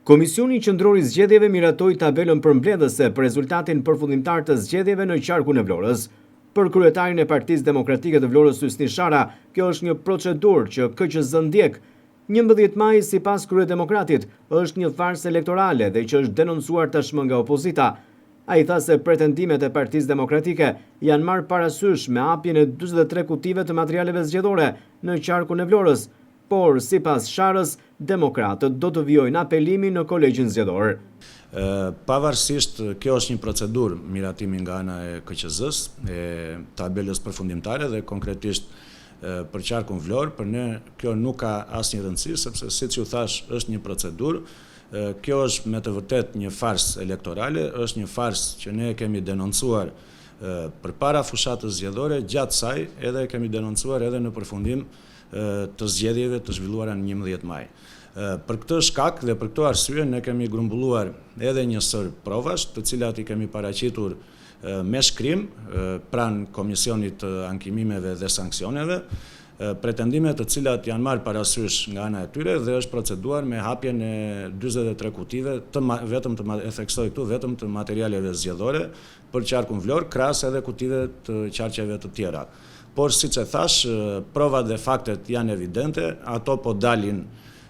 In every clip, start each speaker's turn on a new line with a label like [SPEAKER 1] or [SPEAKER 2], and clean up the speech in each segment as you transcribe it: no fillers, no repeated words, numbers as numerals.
[SPEAKER 1] Komisioni Qendror i Zgjedhjeve miratoi tabelën përmbledhëse për rezultatin përfundimtar të zgjedhjeve në qarkun e Vlorës. Për kryetarin e Partisë Demokratike të Vlorës Hysni Sharra, kjo është një procedurë që KQZ ndjek. 11 maji sipas kryedemokratit është një farsë elektorale dhe që është denoncuar tashmë nga opozita. Ai tha se pretendimet e Partisë Demokratike janë marrë parasysh me hapjen e 43 kutive të materialeve zgjedhore në qarkun e Vlorës, por sipas Sharrës, demokratët do të vijojnë apelimin në Kolegjin Zgjedhor.
[SPEAKER 2] Pavarësisht kjo është një procedurë miratimi nga ana e KQZ-së, e tabelës përfundimtare dhe konkretisht për qarkun Vlorë, për ne kjo nuk ka asnjë rëndësi, sepse siç ju thashë është një procedurë, kjo është me të vërtetë një farsë elektorale, është një farsë që ne e kemi denoncuar përpara fushatës zgjedhore, gjatë saj edhe e kemi denoncuar edhe në përfundim të zgjedhjeve të zhvilluara në 11 maj. Për këtë shkak dhe për këto arsye ne kemi grumbulluar edhe një sërë provash, të cilat i kemi paraqitur me shkrim pranë Komisionit të Ankimimeve dhe Sanksioneve, pretendime të cilat janë marrë parasysh nga ana e tyre dhe është proceduar me hapjen e 43 kutive të vetëm të e theksoj këtu vetëm të materialeve zgjedhore për qarkun Vlorë, krahas edhe kutive të qarqeve të tjera. Por siç e thashë, provat dhe faktet janë evidente, ato po dalin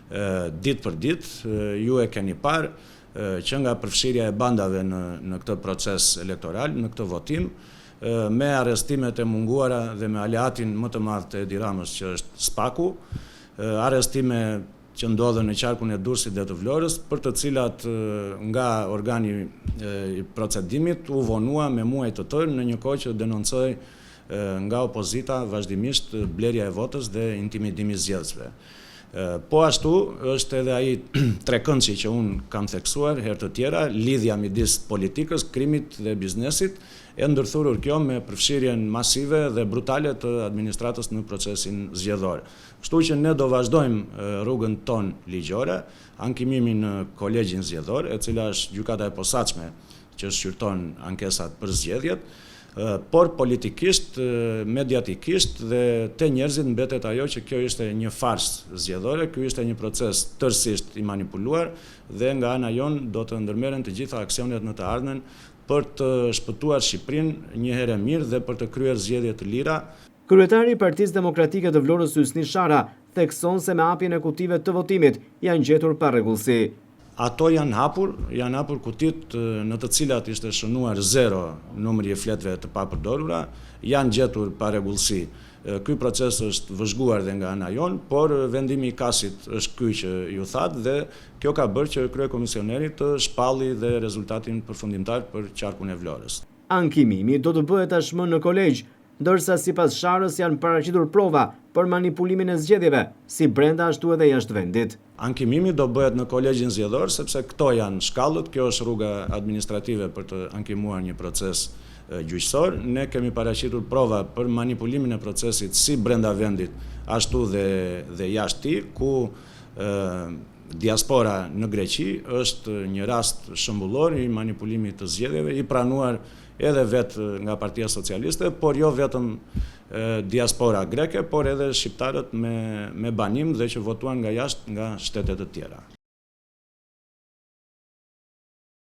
[SPEAKER 2] ditë për ditë, ju e keni parë që nga përfshirja e bandave në në këtë proces elektoral, në këtë votim, me arrestimet e munguara dhe me aleatin më të madh të Edi Ramës që është SPAK-u, arrestime që ndodhën në qarkun e Durrësit dhe të Vlorës, për të cilat nga organi i procedimit u vonua me muaj të tërë në një kohë që denoncohej nga opozita vazhdimisht blerja e votës dhe intimidimi i zgjedhësve. Po ashtu është edhe ai trekëndëshi që unë kam theksuar herë të tjera, lidhja midis politikës, krimit dhe biznesit, e ndërthurur kjo me përfshirjen masive dhe brutale të administratës në procesin zgjedhor. Kështu që ne do vazhdojmë rrugën tonë ligjore, ankimimin në Kolegjin Zgjedhor, e cila është gjykata e posaçme që shqyrton ankesat për zgjedhjet, por politikisht, mediatikisht dhe te njerëzit mbetet ajo që kjo ishte një farsë zgjedhore, ky ishte një proces tërësisht i manipuluar dhe nga ana jonë do të ndërmerren të gjitha aksionet në të ardhmen për të shpëtuar Shqipërinë një herë e mirë dhe për të kryer zgjedhje të lira.
[SPEAKER 1] Kryetari i Partisë Demokratike të Vlorës Hysni Sharra thekson se me hapjen e kutive të votimit janë gjetur parregullsi.
[SPEAKER 2] Ato janë hapur, janë hapur kutitë në të cilat ishte shënuar zero numri i fletëve të papërdorura, janë gjetur parregullsi. Ky proces është vëzhguar dhe nga ana jonë, por vendimi i KAS-it është ky që ju thatë dhe kjo ka bërë që kryekomisioneri të shpalli dhe rezultatin përfundimtar për qarkun e Vlorës.
[SPEAKER 1] Ankimimi do të bëhet tashmë në kolegj, ndërsa sipas Sharrës janë paraqitur prova për manipulimin e zgjedhjeve, si brenda ashtu edhe jashtë vendit.
[SPEAKER 2] Ankimimi do bëhet në Kolegjin Zgjedhor, sepse këto janë shkallët, kjo është rruga administrative për të ankimuar një proces gjyqësor. Ne kemi paraqitur prova për manipulimin e procesit si brenda vendit, ashtu dhe dhe jashtë tij, ku diaspora në Greqi është një rast shembullor i manipulimit të zgjedhjeve, i pranuar edhe vetë nga Partia Socialiste, por jo vetëm diaspora greke, por edhe shqiptarët me me banim dhe që votuan nga jashtë nga shtete të tjera.